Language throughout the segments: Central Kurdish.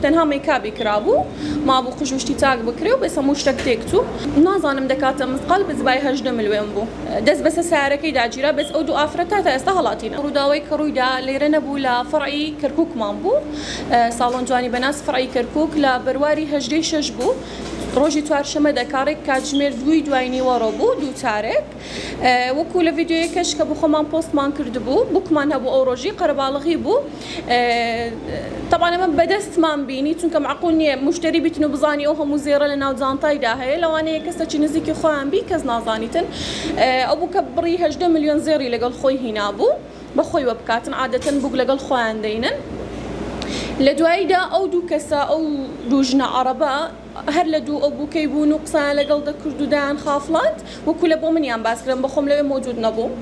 تەنها مەیکابی کرابوو مابوو قژ و شتی چاک بکرێ و بەس هەموو شتەک تێک چوو. نازانم دەکاتە مسقال بەس بای 18 ملوێن بوو دەست بەسە سەیارەکەی داگیرا بەس ئەو دوو ئافرەتە تا ئێستا هەڵاتینە. ڕووداوەی کە ڕوویدا لێرە نەبوو لە فەڕعی کەرکوکمان بوو ساڵۆن جوانی بەناز فەڕعی کەرکوک لە بەرواری هەژدەی شەش بوو ڕۆژی چوارشەمە دەکا ڕێک کاتژمێر دووی دوای نیوەڕۆ بوو دوو چارێک وەکو لە ڤیدیۆیەکەش کە بۆخۆمان پۆستمان کردبوو بوکمان هەبوو ئەو ڕۆژی قەرەباڵغی بوو تەبعەن ئەمە بەدەستمان بینی چونکە مەعقول نییە مشتری بیتن و بزانی ئەو هەموو زێڕە لە ناو جانتایدا هەیە لەوانەیە کەسەکی نزیکی خۆیان بی کەس نازانیتن ئەو بووکە بڕی 18 ملیۆن زێڕی لەگەڵ خۆی هینابوو بە خۆیوە بکاتن عادەتەن بووک لەگەڵ خۆیان دەینن لە دواییدا ئەو دوو کەسە ئەو دوو ژنە عەڕەبە هەر لە دوو ئەو بووکەی بوون و قسەیان لەگەڵ دەکرد و دایان خافڵاند وەکو لە بۆ منیان باس کرد بە خۆم لەوێ مەوجود نەبووم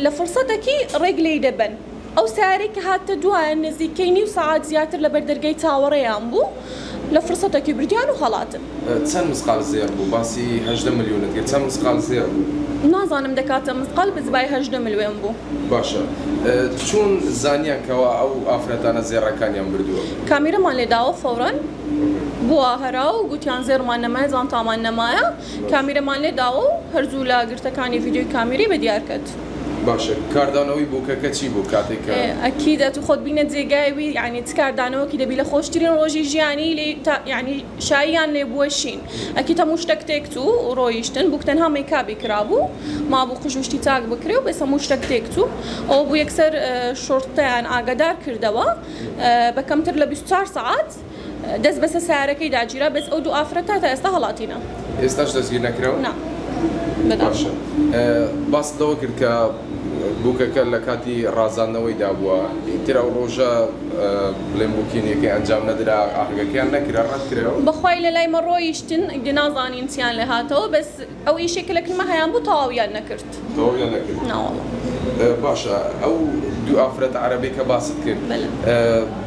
لە فرسەتەکی ڕێک لێی دەبەن ئەو سەیارەی کە هاتە دوایان نزیکەی نیو سەعات زیاتر لە بەر دەرگای چاوەڕێیان بوو لە فرسەتەکی بردیان و هەڵاتن. چەند مسقال زێڕ بوو؟ باسی 18 ملیۆنت کرد چەند مسقال زێڕ بوو؟ نازانم دەکاتە مسقال بەس بای 18 ملوێن بوو. باشە چۆن زانیان کەوا ئەو ئافرەتانە زێڕەکانیان بردووە؟ کامیرەمان لێ داوە فەورەن بووە هەرا و گوتیان زێڕمان نەمایە جانتامان نەمایە کامیرەمان لێ داوە و هەر زوو لە گرتەکانی ڤیدیۆی کامیرەی بە دیار کەت. باشە کاردانەوەی بووکەکە چی بوو کاتێک کە. ئەکید ئەتوو خۆت بینە جێگای وی یانی چ کاردانەوەکی دەبی لە خۆشترین ڕۆژی ژیانی لێی تا یانی شاییان لێ بووە شین ئەکید هەموو شتەک تێک چوو و ڕۆیشتن بووک تەنها مەیکابی کرابوو مابوو قژ و شتی چاک بکرێ و بەس هەموو شتەک تێک چوو ئەوە بوو یەکسەر شوڕتەیان ئاگادار کردەوە بە کەمتر لە 24 سەعات دەست بەسە سەیارەکەی داگیرا بەس ئەو دوو ئافرەتە تا ئێستا هەڵاتینە. ئێستاش دەستگیر نەکراون؟ نا بەداخەوە. باشە باست لەوە کرد کە بووکەکە لە کاتی ڕازاندنەوەیدا بووە ئیتر ئەو ڕۆژە بڵێن بووکێنیەکەی ئەنجام نەدرا ئاهەنگەکەیان نەکرا ڕەت کرایەوە؟ بەخوای لەلای مە ڕۆیشتن ئیدی نازانین چیان لێ هاتەوە بەس ئەو ئیشەی کە لە کلمە هەیان بوو تەواویان نەکرد. تەواویان نەکرد؟ ناوەڵا. باشە ئەو دوو ئافرەتە عەرەبەی کە باست کرد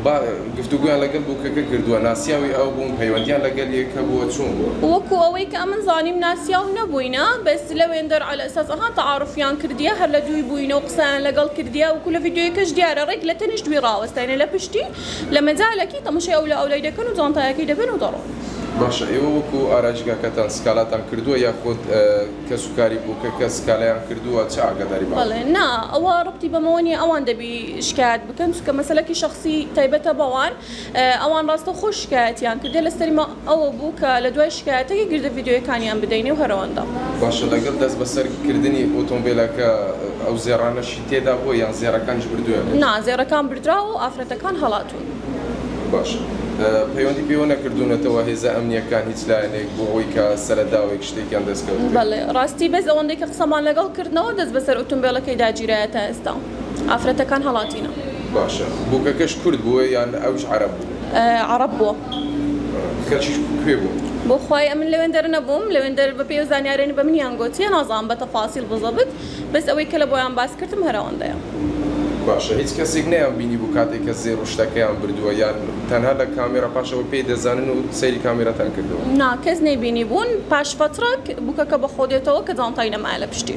با گفتوگۆیان لەگەڵ بووکەکە کردووە ناسیاوی ئەو بوون پەیوەندیان لەگەل یەک هەبووە چۆن بووە؟ وەکو ئەوەی کە ئەمن زانیم ناسیاو نەبووینە بەس لەوێندەر عەلە ئەساس ئەها تەعاروفیان کردیە هەر لە دووی بووینە و قسەیان لەگەڵ کردیە وەکو لە ڤیدیۆیەکەش دیارە ڕێک لە تەنیشت وی ڕاوەستاینە لە پشتی لە مەجالەکی تەمەشای ئەولا ئەولای دەکەن و جانتایەکەی دەبەن و دەڕۆن. باشە ئێوە وەکو ئاراجگاکەتان سکالاتان کردووە یاخود کەسوکاری بووکەکە سکالایان کردووە چ ئاگاداری باوە؟ بەڵێ نا ئەوە ڕەبتی بەمەوە نیە ئەوان دەبی شکایەت بکەن چونکە مەسەلەکی شەخسی تایبەتە بەوان ئەوان ڕاستەوخۆ شکایەتیان کردیە لەسەری مە ئەوە بوو کە لە دوای شکایەتەکەی گردە ڤیدیۆیەکانیان بدەینێ و هەرەوەندە. باشە لەگەڵ دەستبەسەر کردنی ئۆتۆمبێلەکە ئەو زێڕانەشی تێدا بووە یان زێڕەکانیش بردوویانێت؟ نا زێڕەکان بردراوە و ئافرەتەکان هەڵاتوون. باشە پەیوەندی پێوە نەکردوونەتەوە هێزە ئەمنییەکان هیچ لایەنێک بۆ ئەوەی کە سەرەداوێک شتێکیان دەست کەوتبێت؟ بەڵێ ڕاستی بەس ئەوەندەی کە قسەمان لەگەڵ کردنەوە دەست بەسەر ئۆتۆمبێلەکەیدا گیرایە تا ئێستا ئافرەتەکان هەڵاتینە. باشە بووکەکەش کورد بووە یان ئەویش عەرەب بوو؟ عەڕەب بووە. خەلکیش کوێ بوون؟ بۆ خوای ئەمن لەوێندەر نەبووم لەوێندەر بە پێی ئەو زانیارانەی بە منیان گۆتیە نازانم بە تەفاسیل بزەبت بەس ئەوەی کە لە بۆیان باس کردم هەر ئەوەندەیە. باشە هیچ کەسێک نەیان بینیبوو کاتێک کە زێر و شتەکەیان بردووە یان تەنها لە کامێرا پاش ئەوەی پێی دەزانن و سەیری کامێراتان کردووە؟ نا کەس نەیبینیبوون پاش فەترەک بوکەکە بەخۆ دێتەوە کە جانتای نەمایە لە پشتی.